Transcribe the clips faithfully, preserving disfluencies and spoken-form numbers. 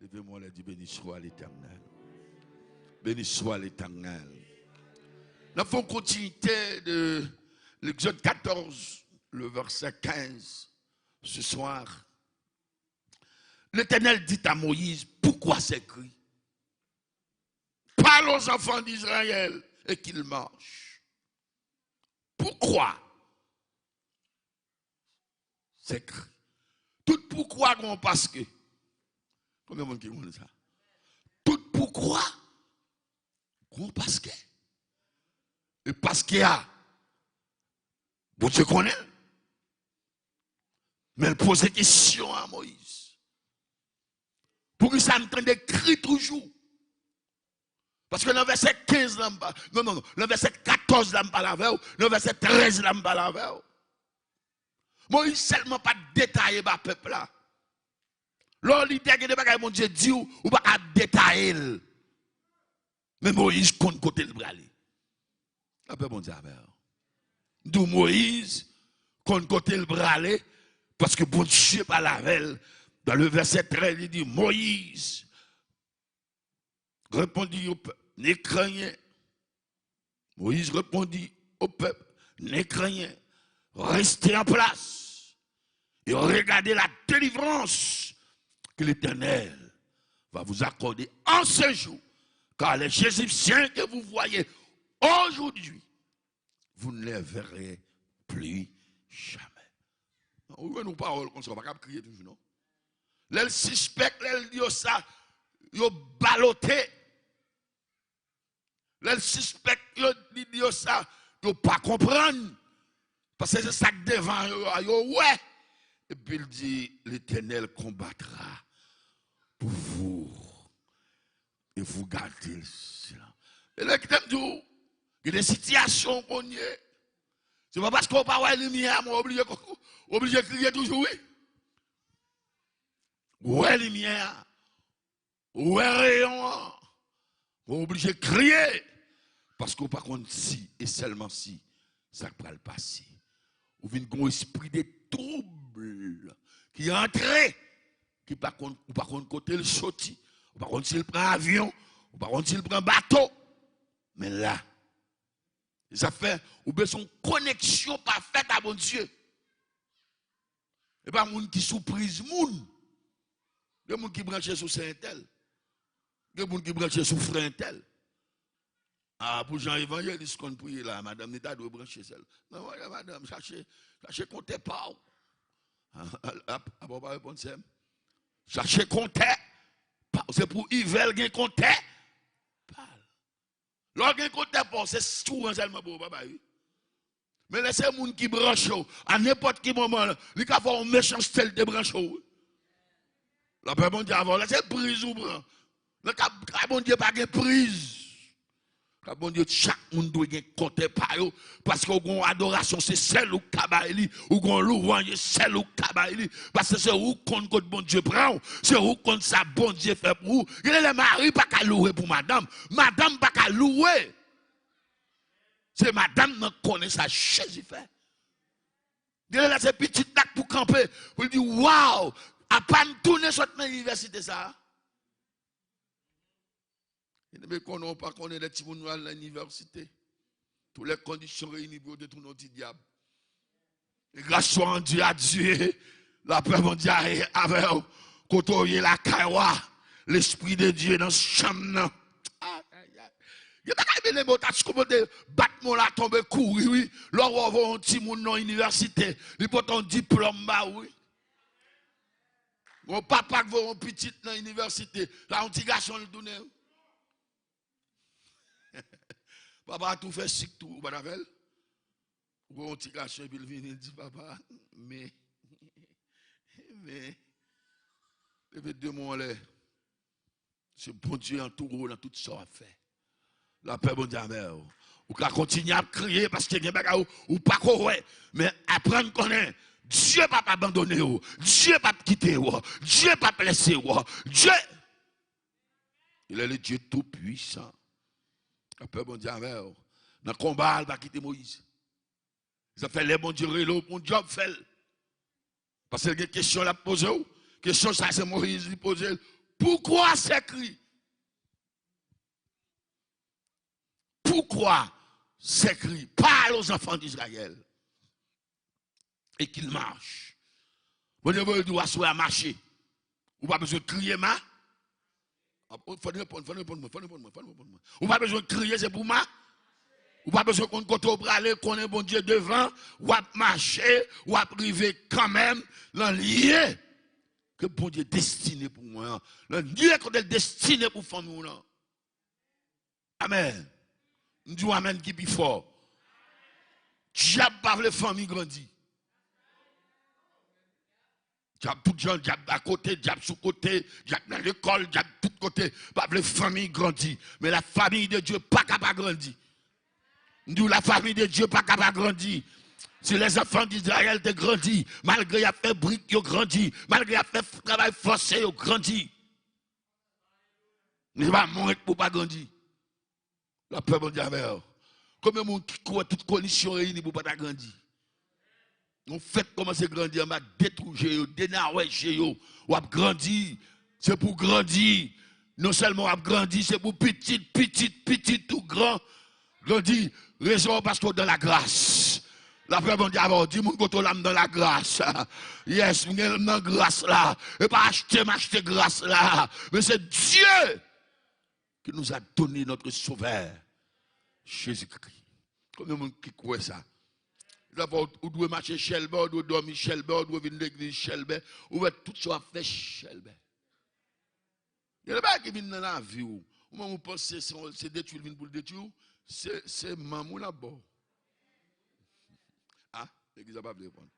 Levez-moi les di, béni soit l'Éternel. Béni soit l'Éternel. Nous avons continuité de l'Exode quatorze, le verset quinze, ce soir. L'Éternel dit à Moïse, pourquoi ces cris? Parle aux enfants d'Israël et qu'ils marchent. Pourquoi? Sèk. Tout poukwa gon paske. Konbyen moun ki konn sa? Tout poukwa gon paske. E paske a, Bondye konnen l. Men l poze kesyon a Moyiz. Poukisa m tande kri toujou? Paske nan vèsè kenz la m pa, non, non, non, nan vèsè katòz la m pale avè w, nan vèsè trèz la m pale avè w. Moyiz sèlman pa t detaye ba pèp la. Lè w li te gen de bagay Bondye di w, ou pa ka detaye l. Men Moyiz konn kote l prale. Lapè Bondye avè w. M di w Moyiz konn kote l prale, paske Bondye pale avè l. Dan le vèsè trèz, li di, Moyiz, répondit au peuple, ne craignez. Moïse répondit au peuple, ne craignez, restez en place et regardez la délivrance que l'Éternel va vous accorder en ce jour, car les Égyptiens que vous voyez aujourd'hui, vous ne les verrez plus jamais. Ou jwenn yon pawòl konsa, ou pa kab kriye toujou, non. Lè l sispèk, lè l di yo sa, yo balote. Lè l sispèk, yo, li di yo sa, yo pa konprann. Paske se sa k devan yo a, yo wè. Epi l di, L'Éternel combattra pour vous et vous gardez le silence. E lè ki te m di w, gen de sitiyasyon w konn ye. Se pa paske w pa wè limyè a, men w oblije, w oblije kriye toujou, wi. W wè limyè a, w wè reyon an, men w oblije kriye, paske w pa konn si, e sèlman si, sa k pral pase. Ou vin gen yon espri de twoub ki antre, ki pa konn, ou pa konn kote l soti, ou pa konn si l pran avyon, ou pa konn si l pran bato. Men la, sa fè ou bezwen yon koneksyon pafèt a Bondye. E pa moun ki sou priz moun. Gen moun ki branche sou sè entèl. Gen moun ki branche sou frè entèl. A, pou jan evanjelis konn priye la, madanm ni ta dwe branche sèl. Non, madanm, chache, chache kontè pa w. A, a, a, a, pa w pa reponn sè m. Chache kontè pa w. Se pou Ivèl gen kontè pa l. Lè w gen kontè pa w, se kouran sèlman pou w pa bay, wi. Men lè se moun ki branche w, a nenpòt ki moman, li ka fè yon mechanste, li debranche w, wi. Lapè Bondye avè w. Lè se priz ou pran. Nan ka, ka Bondye pa gen priz. Ka Bondye, chak moun dwe gen kontè pa yo. Paske ou gon adorasyon, se sèl ou k ka bay li. Ou gon louwanj, se sèl ou k ka bay li. Paske se ou k konn kot Bondye pran w. Se ou k konn sa Bondye fè pou ou. Gen de lè mari pa ka louwe pou madanm. Madanm pa ka louwe. Se madanm nan k konnen sa Jezi fè. Gen de lè se pitit la k pou kanpe, pou l di, waw, apa m tounen sot nan inivèsite sa a? Byeneme, konnen w pa konnen lè timoun yo al nan inivèsite, toutes les conditions réunies pou yo te tounen yon ti dyab. E gras swa an Dye a Dye, lapè Bondye a ye avè w, kote w ye lakay w a, Lespri de Dye nan chanm nan. Ay, ay, ay. Gen bagay byeneme, w ta tchoukou pote bat men w la tonbe kouri, wi. Lè w wè w voye yon timoun nan inivèsite, li pote yon diplòm ba w, wi. Yon papa k voye yon pitit nan inivèsite, la yon ti gason li tounen, wi. Papa a tou fè sik tou, ou pa t avè l? Ou wè yon ti gason epi l vini, l di, papa, men, men, leve de men w anlè. Se Bondye antoure w nan tout sa w ap fè. Lapè Bondye avè w. Ou ka kontinye ap kriye paske gen bagay ou, ou pa ko wè. Men aprann konnen Dye p ap abandone w. Dye p ap kite w. Dye p ap lese w. Dye Il est le Dieu tout-puissant. Lapè Bondye avè w. Nan konba a, l pa kite Moyiz. Sa fè lè Bondye rele w pou yon djòb, fè l. Paske l gen kesyon l ap poze w. Kesyon sa se Moyiz li poze l. Pourquoi ces cris? Pourquoi ces cris? Parle aux enfants d'Israël et qu'ils marchent. Bondye voye l di w aswè a mache. Ou pa bezwen kriye ma. Fò n reponn, fò n reponn mwen, fò n reponn mwen, fò n reponn mwen. Ou pa bezwen kriye, se pou ma. Ou pa bezwen konn kote w prale, konnen Bondye devan, w ap mache, w ap rive kanmenm nan lye ke Bondye destine pou mwen an, nan lye kote l destine pou fanmi w lan. Amèn. M di w amèn ki pi fò. Dyab pa vle fanmi grandi. Dyab tout jan, dyab akote, dyab sou kote, dyab nan lekòl, dyab tout kote. Pa vle fanmi grandi. Men la famille de Dieu pa ka pa grandi. M di w la famille de Dieu pa ka pa grandi. Si les enfants d'Israël te grandi, malgre y ap fè brik, yo grandi. Malgre y ap fè travay fòse, yo grandi. Men se pa mwen pou pa grandi. Lapè Bondye avè w. Konbyen moun ki kwè tout kondisyon reyini pou w pa ta grandi? Yon fèt kòmanse grandi anba de twou je yo, de nawè je yo. W ap grandi. Se pou grandi. Non sèlman w ap grandi, se pou pitit, pitit, pitit ou gran. Grandi. Rezon an paske w dan lagras. Lapè Bondye avè w. Di moun kote w la, m dan lagras. Yes, m gen m nan gras la. E pa achte m achte gras la. Men se Dye qui nous a donné notre Sauveur, Jésus-Christ. Konbyen moun ki kwè sa? Sa fè ou, ou dwe mache chèlbè, ou dwe dòmi chèlbè, ou dwe vin legliz chèlbè, ou wè tout sa w ap fè chèlbè. Gen de bagay ki vin nan lavi w. Ou menm ou panse se, se detwi l vin pou l detwi w, se, se manm ou l ap ba w. A, legliz la pa vle reponn.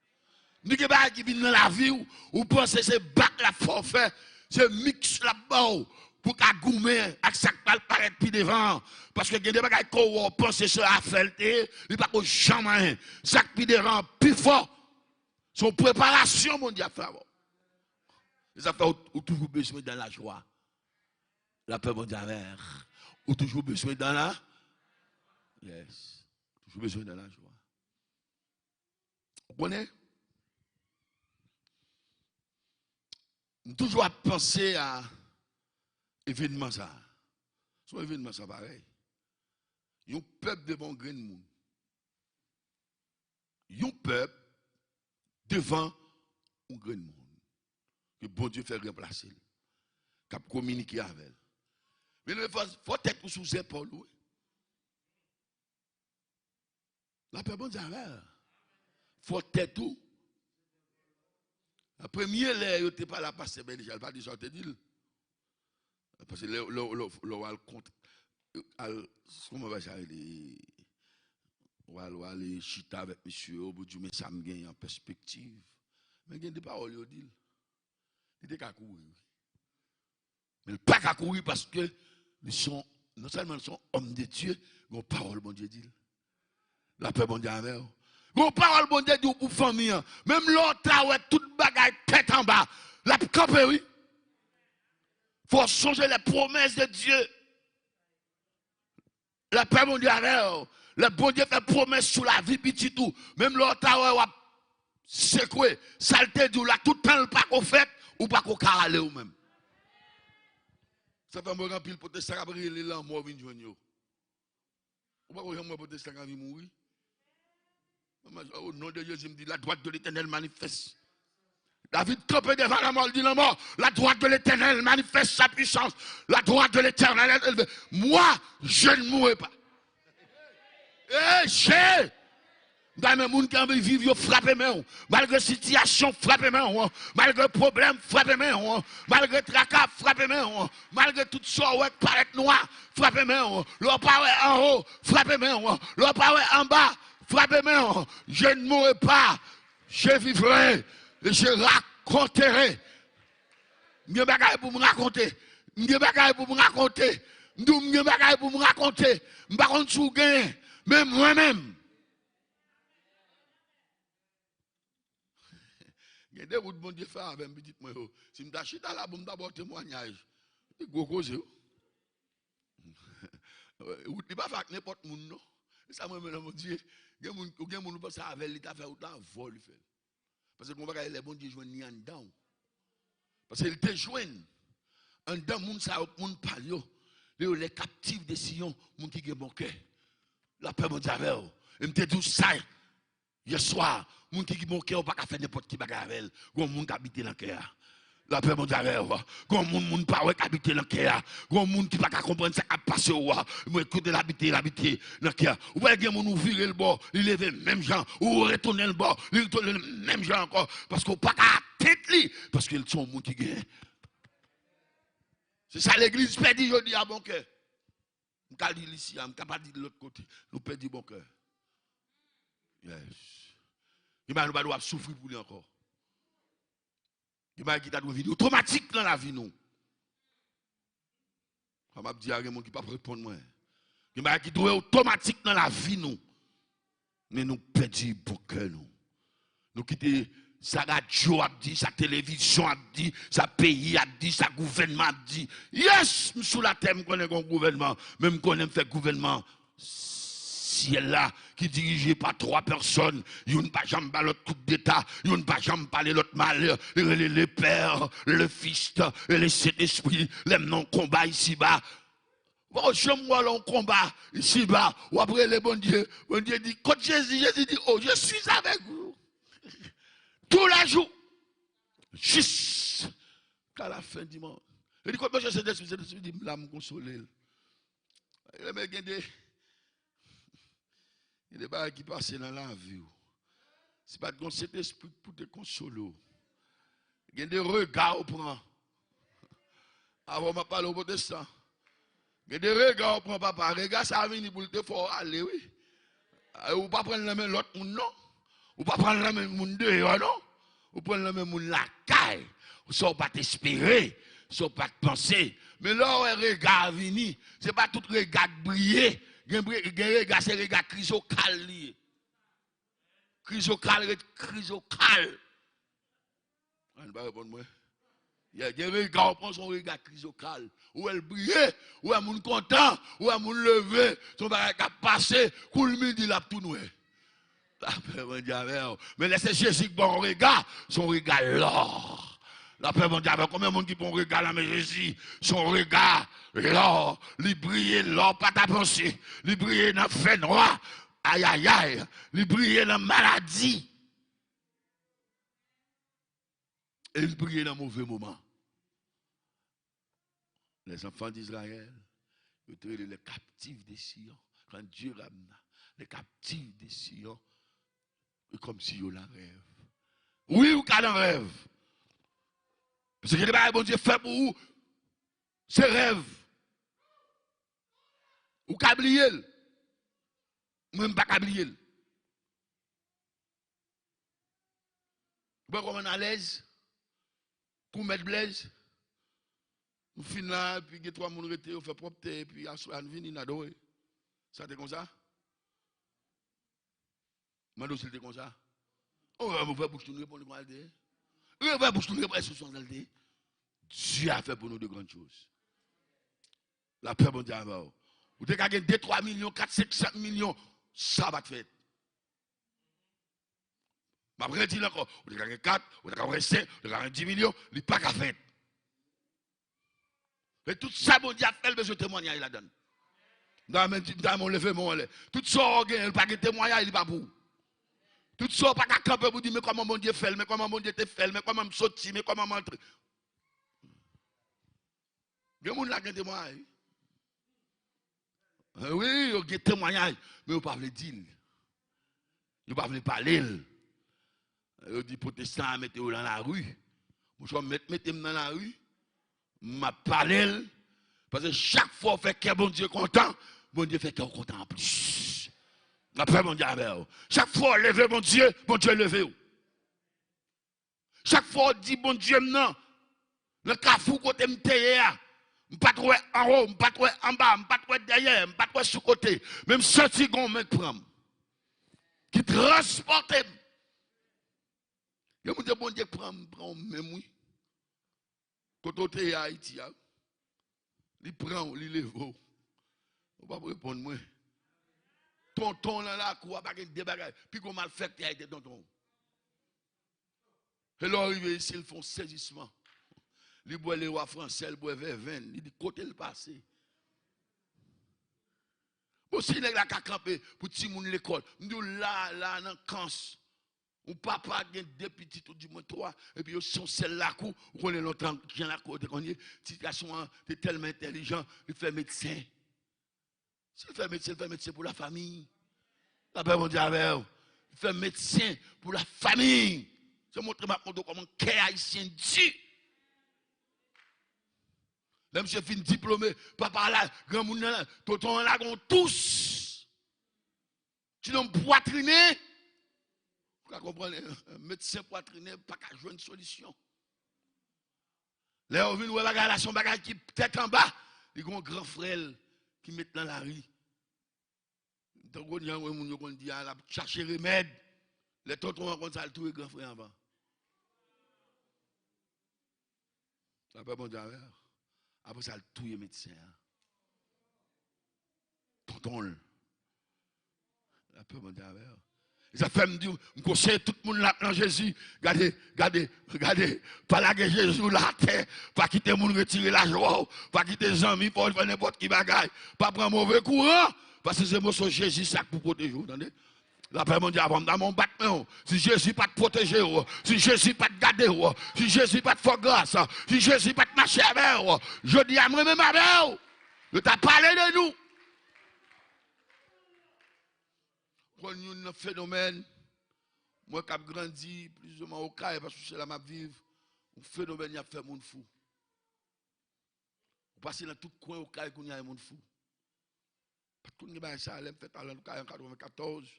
M di gen bagay ki vin nan lavi w, ou panse se bak l ap fè w fè, se miks l ap ba w pou w ka goumen ak sa k pral parèt pi devan an. Paske gen de bagay ke w wè w panse se afè l te ye, li pako janm anyen. Sa k pi devan an pi fò. Se yon preparasyon Bondye ap fè avè w. E sa fè ou, ou toujou bezwen dans la joie. Lapè Bondye avè w. Ou toujou bezwen dans la. Yes. Toujou bezwen dans la joie. Ou konnen? M toujou ap panse a evènman sa. Se yon evènman sa parèy. Yon pèp devan yon grenn moun. Yon pèp devan yon grenn moun. Ke Bondye fè ranplase l. K ap kominike avè l. Men fò, fò tèt ou sou zèpòl ou, wi. Lapè Bondye avè w. Fò tèt ou. Premye lè yo te pale a pastè Bèlijal, pa di sa w te di l. Paske lè, lè, lè, lè w al kont, al, kòman bagay sa rele? W al, w al chita avèk mesye yo, pou di, men sa m genyen an pèspektiv. Men gen de pawòl yo di l. Li te ka kouri, wi. Men l pa ka kouri paske li se yon, non sèlman li se yon homme de Dieu, gen yon pawòl Bondye di l. Lapè Bondye avè w. Gen yon pawòl Bondye di w pou fanmi an. Menm lè w ta wè tout bagay tèt anba, l ap kanpe, wi. Fò w sonje les promesses de Dieu. Lapè Bondye avè w. Lè Bondye fè pwomès sou lavi pitit ou, menm lè w ta wè w ap sekwe, sa l te di w la, tout tan l pako fèt, ou pako ka ale ou menm. Sa fè m wè gen anpil pwotestan k ap rele lanmò vin jwenn yo. Ou pako janm wè pwotestan k anvi mouri? Manman, au nom de Jésus, m di, la droite de l'Éternel manifeste. David kanpe devan lanmò, l di, lanmò, la droite de l'Éternel manifeste sa puissance. La droite de l'Éternel est élevée. Moi, je ne mourrai pas. Hey, je M ta renmen moun ki anvi viv yo frape men w. Malgre sitiyasyon, frape men w. Malgre pwoblèm, frape men w. Malgre traka, frape men w. Malgre tout sa w wè k parèt nwa, frape men w. Lè w pa wè anwo, frape men w. Lè w pa wè anba, frape men w. Je ne mourrai pas, je vivrai et je raconterai. M gen bagay pou m rakonte. M gen bagay pou m rakonte. M di w m gen bagay pou m rakonte. M pa konn si w genyen, men mwen menm. Gen de wout Bondye fè avè m, pitit mwen yo. Si m ta chita la pou m ta ba w temwayaj, li gwo koze, wi. Wout li pa fè ak nenpòt moun, non. E sa mwen renmen nan Bondye. Gen moun, gen moun ou panse avè l, li ta fè wout la, vò li fè l. Paske gon bagay lè Bondye jwenn li anndan w. Paske li te jwenn. Anndan moun sa yo, moun pa l yo, yo les captifs de Sion, moun ki gen bon kè. Lapè Bondye avè w. E m te di w sa yè swa, moun ki gen bon kè, ou pa ka fè nenpòt ki bagay avè l. Gon moun k abite nan kè a. Lapè Bondye avè w. Gon moun, moun pa wè k abite nan kè a. Gon moun ki pa ka konprann sa k ap pase w a. Mwen, kote l abite, l abite nan kè a. Ou wè gen moun ou vire l bò, li leve menm jan. Ou retounen l bò, li retounen l menm jan ankò. Paske ou pa ka atent li. Paske l se yon moun ki gen. Se sa legliz pèdi jodi a, bon kè. M ka di l isi a, m ka pa di l lòt kote. Nou pèdi bon kè. Yes. Gen bagay nou pa dwe ap soufri pou li ankò. Gen bagay ki ta dwe vini otomatik nan lavi nou. Sa m ap di a, gen moun ki p ap reponn mwen. Gen bagay ki dwe otomatik nan lavi nou. Men nou pèdi bon kè nou. Nou kite sa radyo ap di, sa televizyon ap di, sa peyi ap di, sa gouvènman ap di. Yes, m sou latè, m konnen gen yon gouvènman, men m konnen m fè gouvènman syèl la ki dirije pa twa pèsòn. Youn pa janm ba lòt koudeta, youn pa janm pale lòt malè. Li rele le Père, le Fils et le Saint-Esprit. Lè m nan yon konba isiba, w pa janm wè lè yon konba isiba, w ap rele Bondye. Bondye di, kot Jezi? Jezi di, oh, je suis avec vous tous les jours, jusqu'à la fin du monde. Li di, kot mesye Sentespri? Sentespri di, m la, m konsole l. Renmen gen de, gen de bagay ki pase nan lavi w. Si pa t gen yon Sentespri pou te konsole w. Gen de rega ou pran. Avan m ap pale w pwotestan. Gen de rega ou pran, papa. Rega sa a vini pou l te fè w ale, wi. Ou pa pran l nan men lòt moun, non. Ou pa pran l nan men moun deyò, non. Ou pran l nan men moun lakay. Sa w pa t espere, sa w pa t panse. Men lè w wè rega a vini, se pa tout rega k briye. Gen bri-, gen rega, se rega krizokal li ye. Krizokal ret krizokal. Ann pa reponn mwen. Yè, gen rega w pran, se yon rega krizokal. Ou wè l briye, ou wè moun kontan, ou wè moun leve, se yon bagay k ap pase, kou l midi l ap tou nwè. Lapè Bondye avè w. Men lè se Jezi k ba w yon rega, se yon rega lò. Lapè Bondye avè w. Konbyen moun ki pran yon rega nan men Jezi? Se yon rega lò. Li briye lò pa ta panse. Li briye nan fènwa. Ayayay. Li briye nan maladi. E li briye nan move moman. Les enfants d'Israël, yo te rele les captifs de Sion. Quand Dieu ramena les captifs de Sion, e kòmsi yo nan rèv. Wi, ou ka nan rèv. Paske gen de bagay Bondye fè pou ou, se rèv. Ou ka bliye l. Mwen, m pa ka bliye l. Ou wè kòman n alèz? Kou mèt Blèz. Nou fin la, epi gen twa moun rete, yo fè pwòpte, epi aswè a n vini, n adore. Sa te konsa? Mande w si l te konsa. Ou wè, ouvè bouch tou, n reponn li kòman l te ye. Ouvè bouch tou, n reponn, èske se konsa l te ye? Dieu a fait pour nous de grandes choses. Lapè Bondye avè w. Ou te ka gen de, twa milyon, kat, senk san milyon, sa pa t fèt. M ap redi l ankò. Ou te ka gen kat, ou te ka gen senk, ou te ka gen dis milyon, li pa ka fèt. E tout sa Bondye ap fè, l bezwen temwayaj ladan l. M ta renmen di, m ta renmen w leve men w anlè. Tout sa w genyen, l pa gen temwayaj, li pa pou ou. Tout sa w pa ka kanpe pou di, men kòman Bondye fè l, men kòman Bondye te fè l, men kòman m soti, men kòman m antre. Gen moun la gen temwayaj. Eh wi, yo gen temwayaj, men yo pa vle di l. Yo pa vle pale l. Yo di pwotestan a mete yo nan lari. Monchè, mèt mete m nan lari. M ap pale l. Paske chak fwa w fè kè Bondye kontan, Bondye fè kè w kontan anplis. Lapè Bondye avè w. Chak fwa w leve Bondye, Bondye leve w. Chak fwa w di, Bondye m nan, nan kafou kote m te ye a, m pa t wè anwo, m pa t wè anba, m pa t wè dèyè, m pa t wè sou kote, men m santi gen yon men k pran m, ki transpòte m. Gen moun se Bondye k pran m, pran w menm wi. Kote w te ye Ayiti a, li pran w, li leve w. Ou p ap reponn mwen. Tonton w nan lakou a, pa gen de bagay. Pi gwo malfektè a te tonton w. E lè w rive isit, l fè yon sezisman. Li bwè lewa fransè, li bwè vèvenn. Li di, kote l pase? Bon, si nèg la ka kanpe pou timoun lekòl, m di w la, la, nan Kans, yon papa gen de pitit, ou di mwen twa, epi yo se yon sèl lakou, ou konnen lontan, jan lakou yo te konn ye, ti gason an te tèlman entèlijan, li fè medsen. Si l fè medsen, l fè medsen pou lafami. Lapè Bondye avè w. Li fè medsen pou lafami. Se montre m ap montre w kòman kè ayisyen di. Lè misye fin diplome, papa la, granmoun nan, tonton an lage yon tous. Ti nonm pwatrinen. Ou ka konprann, medsen pwatrinen pa ka jwenn solisyon. Lè yo vin wè bagay la se yon bagay ki tèt anba, li gen yon gran frè l ki met nan lari. Tankou jan moun yo konn di a, l ap chache remèd. Lè tonton an konn sa, l touye gran frè anvan. Lapè Bondye avè w. Apre sa, l touye medsen an. Tonton l. Lapè Bondye avè w. E sa fè m di w, m konseye tout moun la nan Jezi. Gade, gade, gade. Pa lage Jezi w la atè. Pa kite moun retire lajwa w. Pa kite zanmi fè w fè nenpòt ki bagay. Pa pran move kouran. Paske se moso Jezi sa k pou pwoteje w, tande. Lapè Bondye avè w, m ta ban w bat men w. Si Jezi pa t pwoteje w, si Jezi pa t gade w, si Jezi pa t fè w gras, si Jezi pa t mache avè w, jodi a mwen menm avè w, yo ta pale de nou. Konn youn nan fenomèn mwen k ap grandi plizoman Okay, paske se la m ap viv, yon fenomèn y ap fè moun fou. Ou pase nan tout kwen Okay kounye a, e moun fou. Pa t konn gen bagay sa, lè m fèt al an Okay an katrevenkatòz,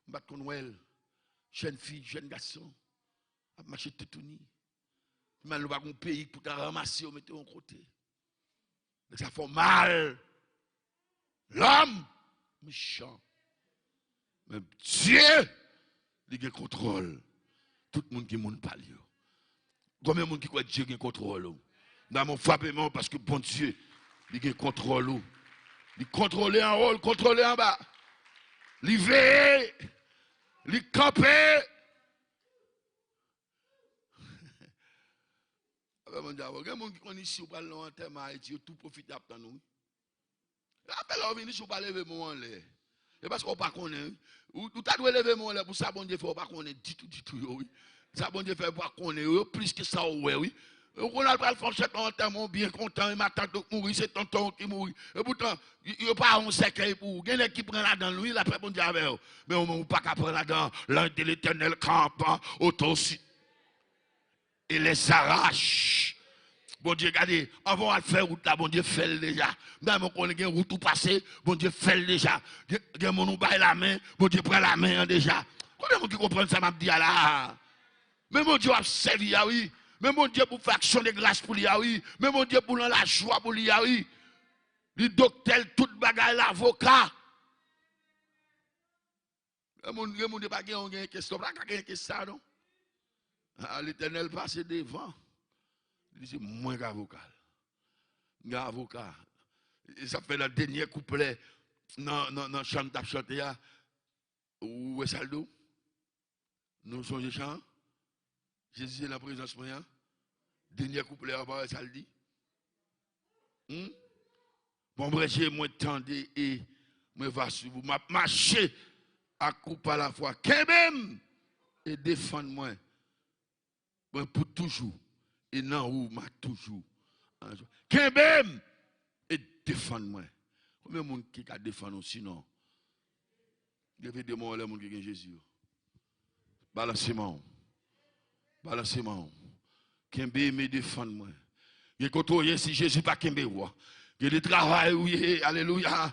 m pa t konn wè l. Jèn fi, jèn gason ap mache toutouni. Pi mal nou pa gen yon peyi k pou ta ranmase yo, mete yo yon kote. Nèg sa fè w mal. Lòm mechan. Men Dye, li gen kontwòl tout moun ki moun pa l yo. Konbyen moun ki kwè Dye gen kontwòl ou? Nan men w, frape men w, paske Bondye, li gen kontwòl ou. Li kontwole anwo, li kontwole anba. Li veye, li kanpe. Apre Bondye avè w. Gen moun ki konn isi ou pral nan yon antèman Ayiti, yo tou pwofite ap tann ou, wi. Apre lè w vin isi, ou pa leve men w anlè. E paske w pa konnen, wi. Ou, ou ta dwe leve men w anlè pou sa Bondye fè, ou pa konnen ditou, ditou yo, wi. Sa Bondye fè, ou pa konnen yo, yo plis ke sa w wè, wi. Ou konn al pral fè yon chèt nan antèman, ou byen kontan, e matant ou k mouri, se tonton w ki mouri. E poutan, yo, yo pa yon sèkèy pou ou. Gen nèg ki pran ladan l, wi, lapè Bondye avè w. Men ou menm, ou pa ka pran ladan. L'ange de l'Éternel campe autour et les arrache. Bondye, gade, anvan w al fè wout la, Bondye fè l deja. Menm ou konnen gen wout ou pase, Bondye fè l deja. Gen, gen moun ou bay lamen, Bondye pran lamen an deja. Konbyen moun ki konprann sa m ap di a la a? Men Bondye w ap sèvi a, wi. Men Bondye pou fè aksyon de gras pou li a, wi. Men Bondye pou nan lajwa pou li a, wi. Li doktè, l tout bagay, l avoka. Gen moun, gen moun, yo pa gen yon, gen kès, yo pa ka gen kès sa, non. A, Letènèl pase devan. Li di, se mwen k avoka l. M gen avoka. E sa fè nan dènye kouplè, nan, nan, nan chan m t ap chante a, ou wè sa l di w? Nou sonje chan an? Jezi se nan prezans mwen an. Dènye kouplè a, pa wè sa l di? Hmm? Bon, brèche, mwen tande e mwen va swiv ou. M ap mache ak ou pa lafwa. Kenbe m e defann mwen. Mwen pou toujou. E nan ou, m a toujou. Kenbe m e defann mwen. Konbyen moun ki ka defann ou sinon? Leve de men w anlè, moun ki gen Jezi yo. Balanse men w. Balanse men w. Kenbe m e defann mwen. Gen kote w ye, si Jezi pa kenbe w, gen de travay ou ye, alelouya.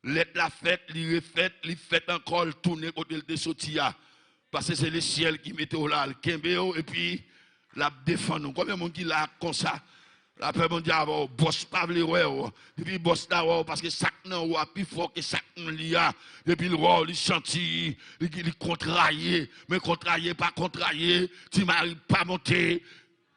Lèt la fèt, li refèt, li fèt ankò, l tounen kote l te soti a. Paske se lesyèl ki mete w la, l kenbe w, epi l ap defann ou. Konbyen moun ki la konsa? Lapè Bondye avè w. Bòs pa vle wè w. Depi bòs la wè w, paske sa k nan ou a pi fò ke sa k nan li a. Depi l wè w, li santi, li, li kontraye. Men kontraye pa kontraye, Ti Mari pa monte,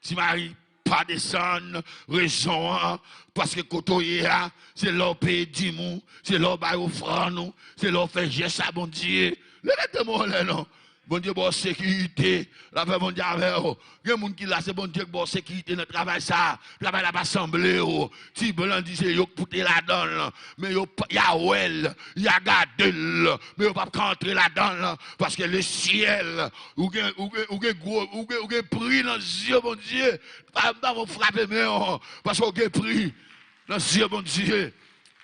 Ti Mari pa desann. Rezon an, paske kote w ye a, se lè w peye dim ou, se lè w bay ofrann ou, se lè w fè jès a Bondye. Leve de men w anlè non. Bondye ba w sekirite. Lapè Bondye avè w. Gen moun ki la, se Bondye k ba w sekirite nan travay sa a. Travay la pa sanble w. Ti blan di se yo k pote ladan l. Men yo p-, y a wè l, y a gade l. Men yo p ap ka antre ladan l. Paske lesyèl, ou gen, ou gen, ou gen gwo, ou gen, ou gen pri nan zye Bondye. Pa, pa frape men w. Paske w gen pri nan zye Bondye.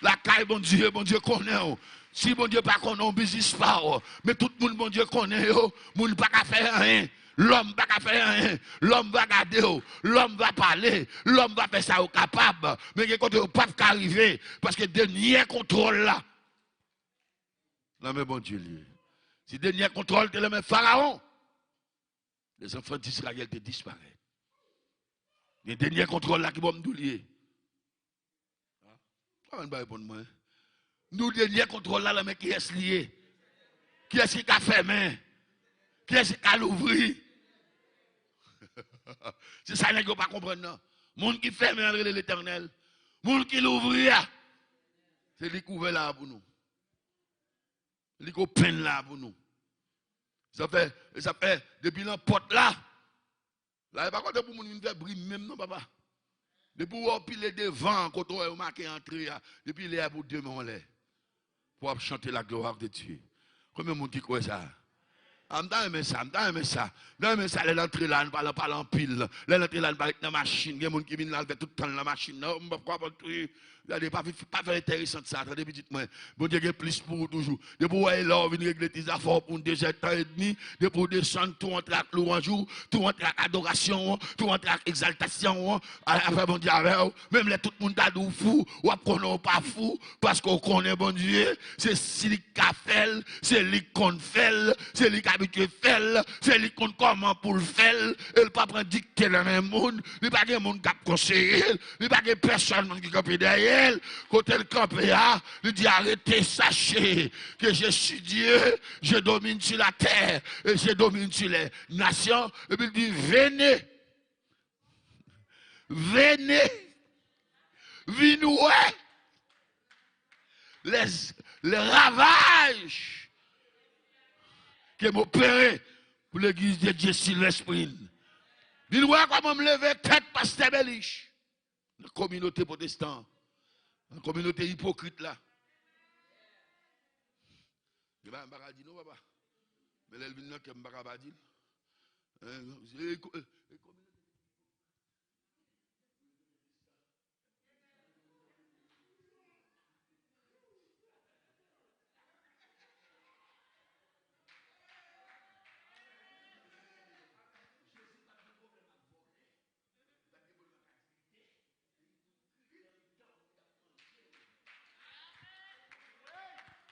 Lakay Bondye, Bondye konnen w. Si Bondye pa konnen w, biznis pa w. Men tout moun Bondye konnen yo, moun pa ka fè anyen. Lòm pa ka fè anyen. Lòm va gade w. Lòm va pale. Lòm va fè sa yo kapab. Men gen kote yo p ap ka rive. Paske dènyè kontwòl la, nan men Bondye l ye. Si dènyè kontwòl te nan men Farawon, lèzanfan Izrayèl te disparèt. Gen dènyè kontwòl la ki bò m di w l ye. Kòman n pa reponn mwen? Nou dènyè kontwòl la nan men kiyès li ye? Kiyès ki ka fèmen? Kiyès ki ka louvri? Se sa nèg yo pa konprann nan. Moun ki fèmen an rele Letènèl. Moun ki louvri a, se li k ouvè la a pou nou. Li k openn la a pou nou. Sa fè, sa fè, depi nan pòt la, la e pa kote pou moun vin fè bri menm non, papa. Depi w wè w pile devan an, kote w wè yo make antre a, depi lè a pou demen w anlè. Pou w ap chante la gloire de Dieu. Konbyen moun ki kwè sa? A, m ta renmen sa, m ta renmen sa. M ta renmen sa, lè l antre la, n pa l pale anpil. Lè l antre la, n pa ret nan machin. Gen moun ki vin la, l fè tout tan l nan machin nan. M p ap konprann tou. Gade, pa, pa fè enteresan sa, tande pitit mwen. Bondye gen plis pou ou toujou. Depi w wè e la w vin regle ti zafè w pou yon dezèdtan edmi, depi w desann, tou antre ak lwanj ou, tou antre ak adorasyon w, tou antre ak egzaltasyon w, a, afè Bondye avè w. Menm lè tout moun ta di w fou, w ap konnen w pa fou, paske w konnen Bondye, se si li k ka fè l, se li k konn fè l, se li k abitye fè l, se li k konn kòman pou l fè l, e l pa pran dikte nan men moun, li pa gen moun k ap konseye l, li pa gen pèsòn moun ki kanpe dèyè l. Kote l kanpe a, li di, arrêtez, sachez que je suis Dieu, je domine sur la terre et je domine sur les nations. Epi l di, venez, venez, vin wè les, les ravages ke m opere pou legliz de Dye Silvèsprin. Vin wè kòman m leve tèt pastè Belich nan kominote pwotestan an, nan kominote ipokrit la. Gen bagay m pa ka di non, papa. Men lè l vin nan kè m, m pa ka pa di l. Hein, e, e, e,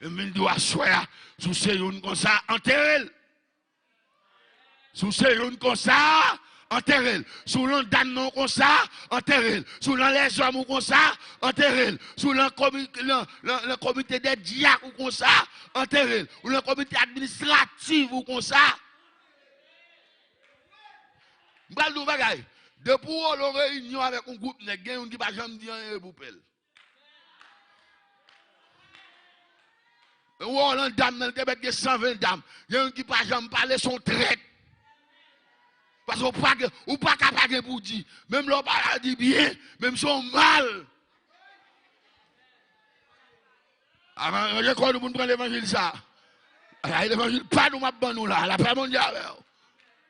E m vin di w aswè a, si w se youn konsa, antere l. Si w se youn konsa, antere l. Si w lan dam nan w konsa, antere l. Si w lan lèzòm ou konsa, antere l. Si w lan komi-, lan, lan, lan komite dè dyak ou konsa, antere l. Ou lan komite administratif ou konsa. M pral di w bagay. Depi w lan reyinyon avèk yon gwoup nèg, gen youn ki pa janm di anyen pou pè l. Ou wè w lan dam nan, li te mèt gen san ven dam. Gen youn ki pa janm pale, se yon trèt. Paske ou pa gen, ou pa ka pa gen pou di. Menm lè w pa di byen, menm si w mal. Avan, ranje kò nou pou n pran levanjil sa. Ay, levanjil pa nou m ap ban nou la. Lapè Bondye avè w.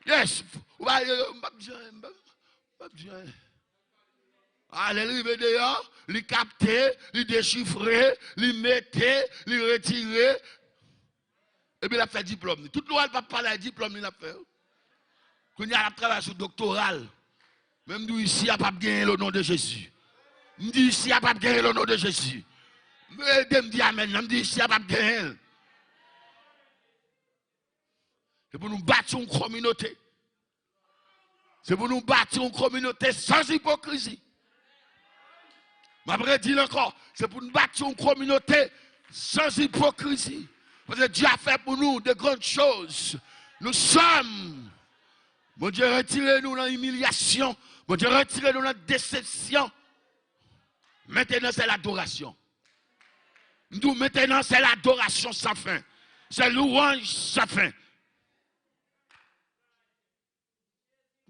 Yes. Ou pa, m p ap di anyen, m p ap, m p ap di anyen. A, lè l rive deyò, li kapte, li dechifre, li mete, li retire. Epi l ap fè diplòm li. Tout lwa l p ap pale a diplòm li l ap fè yo. Kounye a l ap travay sou doktora l. Men m di w isi a p ap genyen l o non de Jezi. M di isi a p ap genyen l o non de Jezi. Ede m di amèn nan. M di isi a p ap genyen l. Se pou nou bati yon kominote. Se pou nou bati yon kominote san ipokrizi. M ap redi l ankò. Se pou nou bati yon kominote san ipokrizi. Paske Dye a fè pou nou de grandes choses. Nous sommes. Bondye retire nou nan imilyasyon. Bondye retire nou nan desepsyon. Maintenant, c'est l'adoration. M di w, maintenant, c'est l'adoration sans fin. C'est louange sans fin.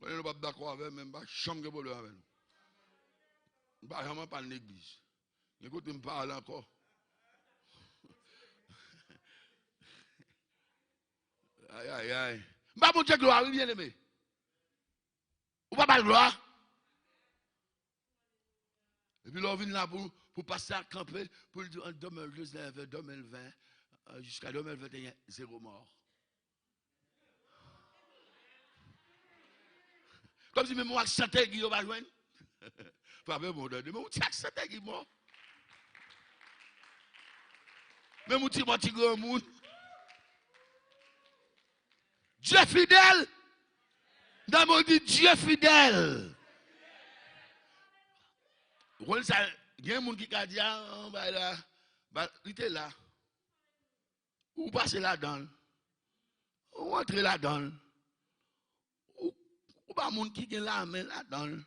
Konnen nou p ap dakò avè m, men m pa janm gen pwoblèm avè nou. M pa janm anpàn legliz. Gen kote m pa al ankò. Ay, ay, ay. M ba Bondye glwa, wi, byeneme. Ou pa ba l glwa? Epi lè w vin la pou, pou pastè a kanpe, pou l di an de mil diznèf, de mil ven, euh, jiska de mil venteyen, zéro mò. Kòmsi menm yon aksan tegi yo pa jwenn. Frape bon, tande. Men yon ti aksan tegi mò. Menm yon ti mò ti granmoun. Dye fidèl. Nan mo di Dye fidèl. Ou konn sa, gen moun ki ka di, a, bay la, ba, li te la. Ou pase ladan l. Ou antre ladan l. Ou, ou ba moun ki gen lamen ladan l.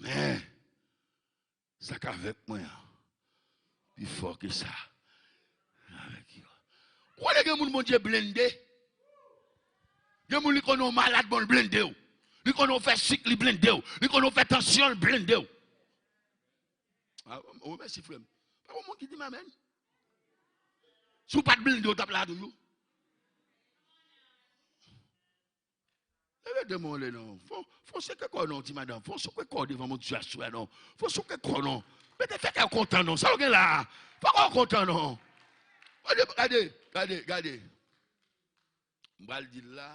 Men, sa k avèk mwen an pi fò ke sa. Avèk yo. Ou konnen gen moun Bondye blende? Gen moun li konnen w malad, bon, l blende w. Li konnen w fè sik, li blende w. Li konnen w fè tansyon, l blende w. A, w remèsye frè m. Pa gen moun ki di m amèn. Si w pa t blende, w t ap la toujou. Leve de men w anlè non. Fò, fò seke kò w non, ti madanm. Fò seke kò w devan Bondye aswè non. Fò seke kò w non. Mete fè kè w kontan non. Sa w gen la a? Fò kè w kontan non. Gade, gade, gade, gade. M pral di l la.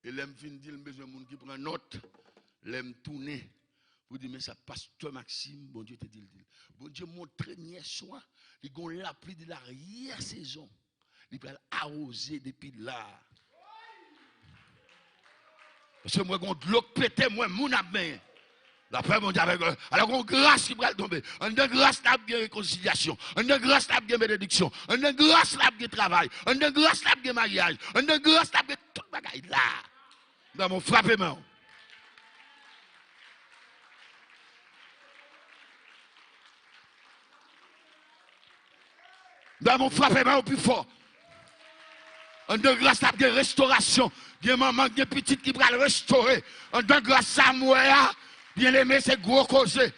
E lè m fin di l, m bezwen moun ki pran nòt. Lè m tounen pou di, men sa pastè Maxime, Bondye te di l, di l. Bondye montre m yè swa, li gon lapli de laryè sezon. Li pral awoze depi la. Paske mwen gon dlo k pete, mwen moun ap benyen. Lapè Bondye avèk, alò gon gras ki pral tonbe. Anndan gras la ap gen rekonsilyasyon. Anndan gras la ap gen benediksyon. Anndan gras la ap gen travay. Anndan gras la ap gen maryaj. Anndan gras la ap gen tout bagay la. Nan mon frape men w. Dam, ou frape men w pi fò. Anndan gras la ap gen restorasyon. Gen manman, gen pitit ki pral restore. Anndan gras sa m wè a, byeneme, se gwo koze.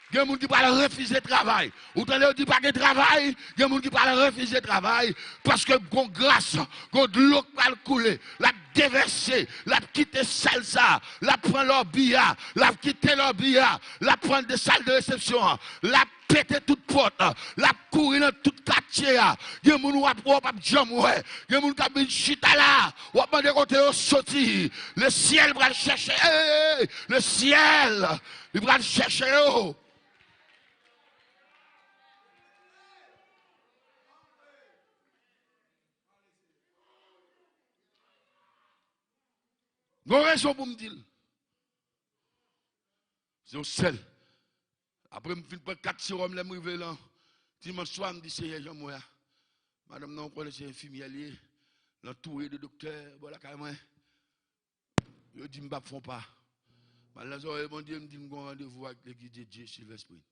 Gen moun ki pral refize travay. Ou tande yo di pa gen travay, gen moun ki pral refize travay. Paske gon gras, gon dlo k pral koule. L ap devèse, l ap kite sal sa, l ap pran lòbi a, l ap kite lòbi a, l ap pran de sal de resepsyon an, l ap pete tout pòt, l ap kouri nan tout katye a. Gen moun w ap wè, w p ap janm wè. Gen moun k ap vin chita la, w ap mande kote yo soti. Lesyèl pral chèche, ey, lesyèl, li pral chèche yo. Gon rezon pou m di l. Se yon sèl. Apre m fin pran kat sewòm, lè m rive lan dimanch swa, m di, Seyè, jan m wè a. Madanm nan, ou konnen se enfimyè l ye. L antoure de doktè bò lakay mwen. Yo di m p ap fè yon pa. M al nan zòrèy Bondye, m di l m gon randevou ak legliz de Dye Silver Spring.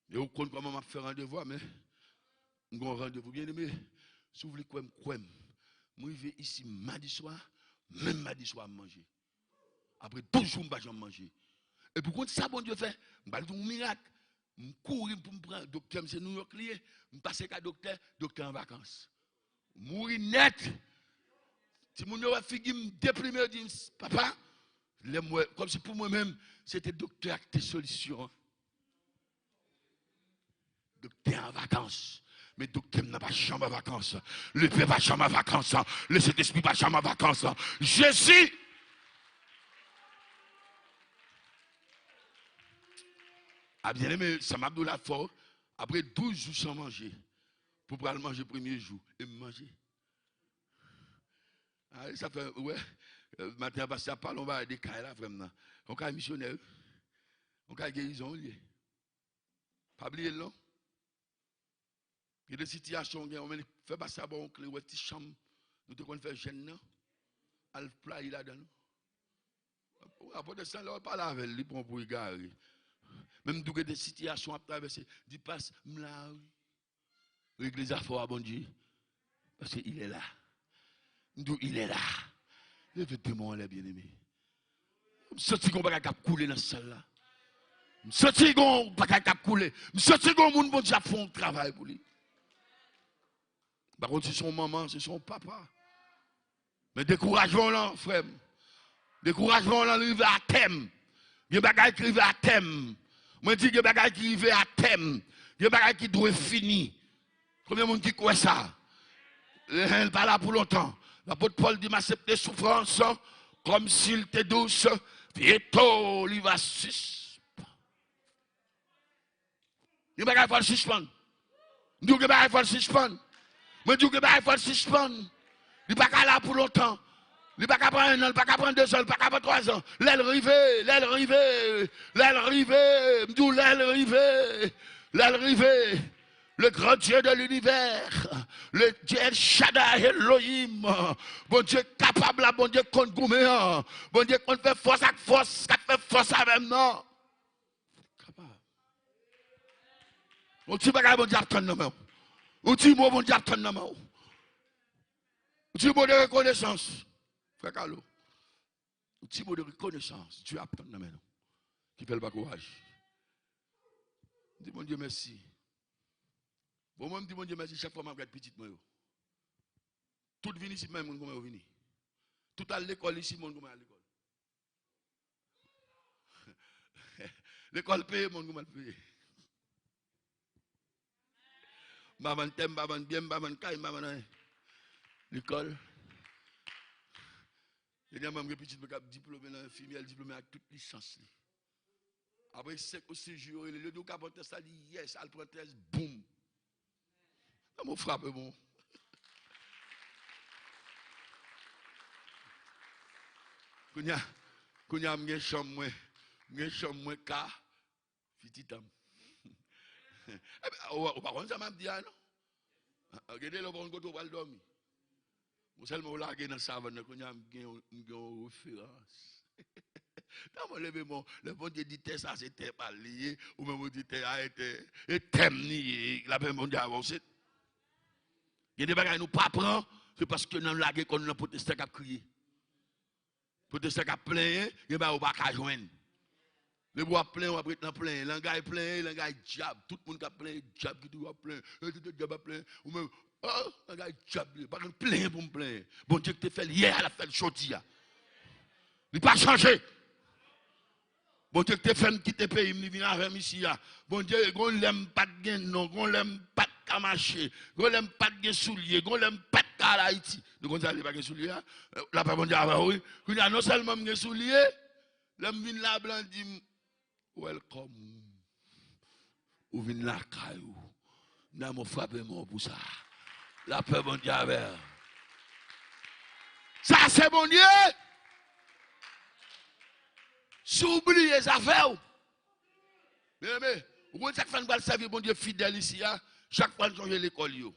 E ou konn kòman m ap fè randevou a, men m gon randevou. Byeneme, si w vle kwè m, kwè m. M rive isi madi swa, menm madi swa m manje. Apre douz jou m pa janm manje. Epi w konn sa Bondye fè? M pral di w yon mirak. M kouri pou m pran doktè m, se New York li ye. M pase kay doktè, doktè an vakans. Mouri nèt. Timoun yo wè figi m deprime, yo di m, papa, lè m wè, kòmsi pou mwen menm, se te doktè a ki te solisyon an. Doktè an vakans. Men doktè m nan pa janm an vakans. Lepè pa janm an vakans. Lesentespri pa janm an vakans. Jezi! A, byeneme, sa m ap di w la fò. Apre douz jou san manje, pou pral manje premye jou, e m manje. A, sa fè, ou wè, maten an, pastè ap pale yon bagay de kay la, frè m nan. Yon kay misyonè, wi. Yon kay gerizon, wi, li ye. Pa bliye l, non. Gen de sitiyasyon, gen yon menm fè pastè a ba w yon kle, wè ti chanm nou te konn fè jèn nan, al playi ladan l. Apot Stan, lè w pale avè l, li pran w pou egare. Men m di w gen de sitiyasyon w ap travèse, di, pas, m la, wi. Regle zafè w a Bondye. Paske il est là. M di w, il est là. Leve de men w anlè, byeneme. M santi gon bagay k ap koule nan sal la. M santi gon bagay k ap koule. M santi gon moun Bondye ap fè yon travay pou li. M pa konn si se yon manman, si se yon papa. Men dekourajman w lan, frè m. Dekourajman w lan, li rive atè m. Gen bagay ki rive atè m. Mwen di, gen bagay ki rive atè m. Gen bagay ki dwe fini. Konbyen moun ki kwè sa? Eh, l pa la pou lontan. Lapot Pòl di, m aksepte soufrans comme s'il était douce, bientôt li va sispann. Gen bagay fò l sispann. M di w gen bagay fò l sispann. Mwen di w gen bagay fò l sispann. Li pa ka la pou lontan. Li pa ka pran en an, li pa ka pran de zan, li pa ka pran twa zan. Lè l rive, lè l rive, lè l rive, m di w lè l rive, lè l rive. Le grand Dieu de l'univers, le Dieu El Shaddai Elohim, Bondye kapab la, Bondye konn goumen an, Bondye konn fè fòs ak fòs k ap fè fòs avè m nan. Kapab. Yon ti bagay Bondye ap tann nan men w. Yon ti mo Bondye ap tann nan men w. Yon ti mo de rekonesans. Frè Kalo. Yon ti mo de rekonesans Dye ap tann nan men nou. Ki fè l pa kouraje. M di Bondye mèsi. Bon, mwen, m di Bondye mèsi chak fwa m ap gade pitit mwen yo. Tout vin isit, men moun kòman yo vini. Tout al lekòl isit, moun kòman al lekòl. Lekòl peye, moun kòman al peye. M pa vann tè, m pa vann byen, m pa vann kay, m pa vann anyen. Lekòl. Dènyèman, m gen pitit mwen k ap diplome nan enfimyè, l diplome ak tout lisans li. Apre senk ou sis jou, yo rele l, yo di, "Ou ka pran tès la?" Li, "Yes." Al pran tès, boum. Nan mwen frape bon. Kounye a, kounye a, m gen chanm mwen. M gen chanm mwen ka pitit an m. Ebyen, ou, ou pa konn sa m ap di a, non? Gen de lè ou pa konn kote ou pral dòmi. Bon, sèlman ou lage nan savann nan, kounye a m gen yon, m gen yon referans. Nan mwen leve men w, lè Bondye di tè sa se tè pa l li ye, ou menm ou di tè a e tè, e tè m li ye, lapè Bondye avè w, se. Gen de bagay nou pa pran, se paske nan lage kò n nan pwotestan k ap kriye. Pwotestan k ap plenyen, gen bagay ou pa ka jwenn. Depi w ap plenyen, w ap ret nan plenyen. Langay plenyen, langay dyab. Tout moun k ap plenyen, dyab ki toujou ap plenyen. E, tout dyab ap plenyen. Ou menm, oh, langay dyab li. Pa konn plenyen pou m plenyen. Bondye ki te fè l yè a, l ap fè l jodi a. Li pa chanje. Bondye ki te fè m kite peyi m, li vin avè m isi a. Bondye, gon lè m pa t gen non, gon lè m pa t ka mache, gon lè m pa t gen soulye, gon lè m pa t ka al Ayiti. Nou konn sa, li pa gen soulye a? Lapè Bondye avè w, wi. Kounye a, non sèlman m gen soulye, lè m vin la, blan di m, "Welcome." Ou vin lakay ou. Nan mwen frape men w pou sa. Lapè Bondye avè w. Sa se Bondye. Si w bliye zafè w. Byeneme, ou konn sa k fè n pral sèvi Bondye fidèl isi a? Chak fwa n sonje lekòl yo.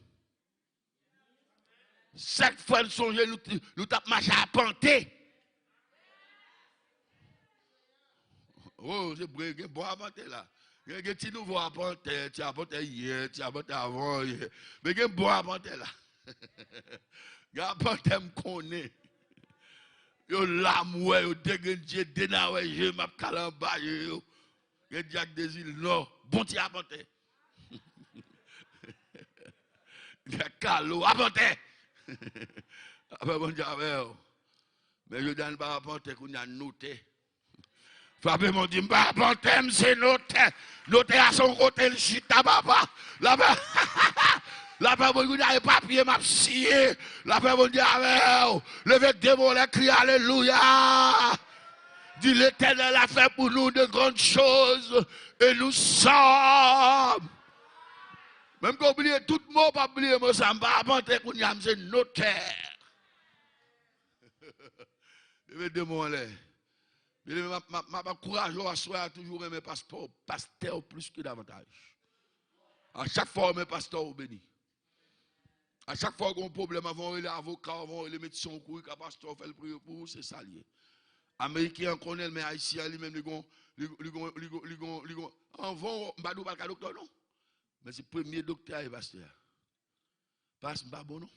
Chak fwa n sonje nou, nou t ap mache apante. Oh, se vre, gen bon apante la. Gen, gen ti nouvo apante, ti apante yè, ti apante avan yè. Men gen bon apante la. Gen apante m konnen. Yo la m wè, yo de grenn je, de nawè je, m ap kale anba je yo. Gen dyak de zil nò, bon ti apante. Dyak kalo, apante. Apre Bondye avè w. Men jodi a, n pa apante, kounye a n notè. Frape men w, di, "M pa apante, m se notè." Notè a se yon kote l chita, papa. Lapè, lapè Bondye, kounye a e papye m ap siyen. Lapè Bondye avè w. Leve de men w anlè, kriye alelouya. Di, "Letènèl a fè pou nou de grann choz, e nou sòm." Menm ke w bliye tout mo, pa bliye mo sa, "M pa apante, kounye a m se notè." Leve de men w anlè. Byeneme, m ap, m ap, m ap ankouraje w aswè a, toujou renmen pastè w, pastè w plis ke davantaj. A chak fwa w renmen pastè w, ou beni. A chak fwa w gen yon pwoblèm, anvan w rele avoka w, anvan w rele medsen w, kouri ka pastè w, fè l priye pou ou, se sa l ye. Ameriken an konnen l, men Ayisyen an li menm, li gon, li, li gon, li gon, li gon, li gon, anvan w, m pa di w pa al ka doktè w non. Men se premye doktè a, e pastè a. Pas, m pa bon non.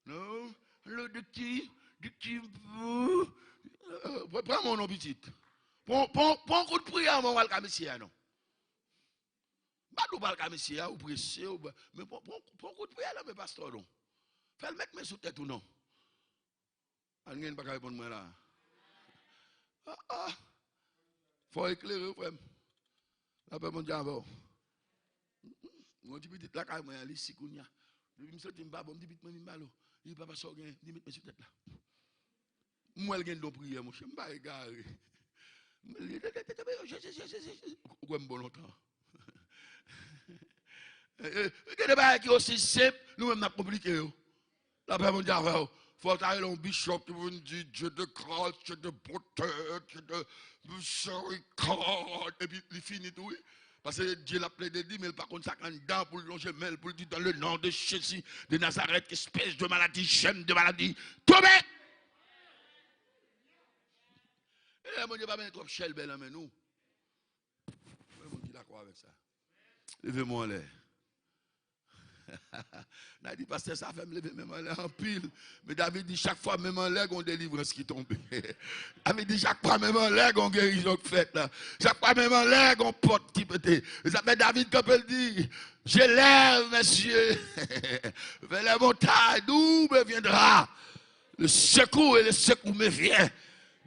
Non, Le dikti, dikti, euh, pran mon non pitit. Pran, pran, pran kout priyè, mwen, w al ka mesye a, non. M pa di w pa al ka mesye a, ou prese, ou, men pran, pran, pran kout priyè nan men pastè w, non. Fè l met men sou tèt ou, non. Anyen pa ka reponn mwen la. Ah, ah. Fò w eklere, frè m. Lapè Bondye avè w. Mwen di pitit lakay mwen an, li si kounye a. Depi m santi m pa bon, m di pitit mwen, vin ba lo. Li, papa, sa w gen? Li met men sou tèt la. M wè l gen don priyè, monchè. M pa egare. Ou kwè m bon lontan? Gen de bagay ki osi senp, nou menm n ap konplike yo. Lapè Bondye avè w. Fò w ta rele yon bishop ki pou vin di, Dieu de grâce, Dieu de bonté, Dieu de miséricorde. Epi li fini tou, wi. Paske Dye l ap plede di, men l pa konn sa k anndan pou l lonje men l, pou l di, dans le nom de Jésus de Nazareth, espèce de maladie, gène de maladie, tonbe! E lè Bondye pa mennen twòp chèlbè nan men nou. Mwen, Bondye dakò avèk sa. Leve men w anlè. N a di, pastè, sa fè m leve men m anlè anpil. Men David di, chak fwa men m anlè, gon delivrans ki tonbe. David di, chak fwa men m anlè, gon gerizon k fèt la. Chak fwa men m anlè, gon pòt ki pete. E sa fè David kanpe, l di, je lève mes yeux vers les montagnes, d'où me viendra le secours, et le secours me vient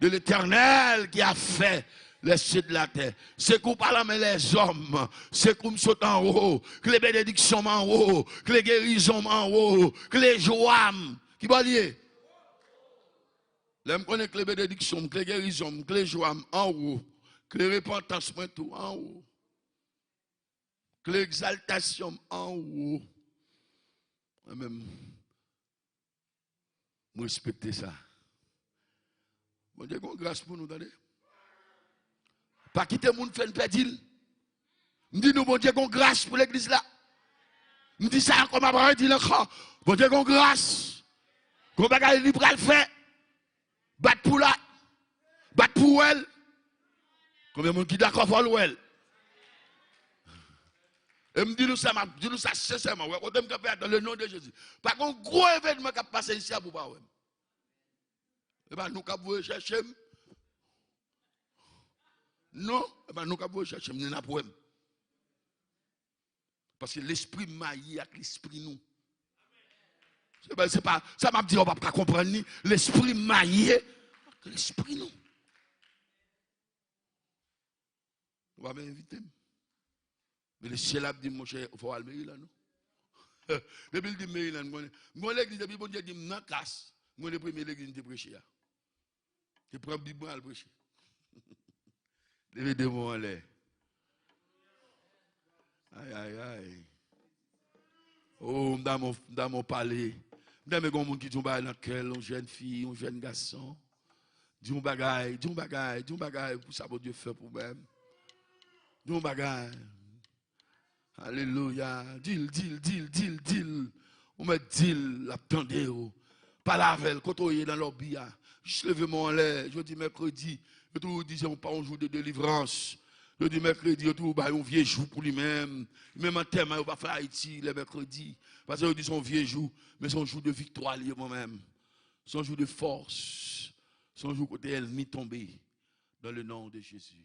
de l'Éternel qui a fait les cieux de la terre. Sekou pa nan men lèzòm. Sekou m sot anwo. Kle benediksyon m anwo. Kle gerizon m anwo. Kle jwa m. Ki bò l ye? Lè m konnen kle benediksyon m, kle gerizon m, kle jwa m anwo. Kle repantans mwen tou anwo. Kle egzaltasyon m anwo. Mwen menm, m respekte sa. Bondye gon gras pou nou, tande. Pa kite moun fè n pèdi l. M di nou, Bondye gon gras pou legliz la. M di sa ankò, m ap redi l ankò. Bondye gon gras. Gon bagay li pral fè. Bat pou la. Bat pou w wè l. Konbyen moun ki dakò fò l wè l? E m di nou sa, m ap di nou sa sensèman. Wè kote m kanpe a, dans le nom de Jésus. Pa gen yon gwo evènman k ap pase isi a pou w pa wè m. E pa nou k ap voye chèche m. Non, e pa nou k ap voye chèche m, ni n ap wè m. Paske lespri m maye ak lespri nou. Se pa, se pa, sa m ap di a, w p ap ka konprann li. Lespri m maye ak lespri nou. Ou pa vle envite m. Men le syèl ap di m, monchè, fò w al Maryland, non? Depi l di m Maryland, m konnen. M gon legliz, depi Bondye di m nan kas, m konnen premye legliz m te preche a. Te pran Bib mwen al preche. Leve de men w anlè. Ay, ay, ay. Oh, m ta renmen, m ta renmen pale. M ta renmen gen yon moun ki di yon bagay nan kè l, yon jèn fi, yon jèn gason. Di yon bagay, di yon bagay, di yon bagay pou sa Bondye fè pou mwen. Di yon bagay. Alelouya. Di l, di l, di l, di l, di l. Ou mèt di l, l ap tande w. Pale avè l, kote w ye nan lòbi a. Jis leve men w anlè. Jodi mèkredi, yo toujou di se yon, pa yon jou de delivrans. Jodi mèkredi, yo toujou bay yon vye jou pou li menm. Menm antèman yo pa fè Ayiti lè mèkredi. Paske yo di se yon vye jou, men se yon jou de viktwa li ye mwen menm. Se yon jou de fòs. Se yon jou kote ènmi tonbe. Dans le nom de Jésus.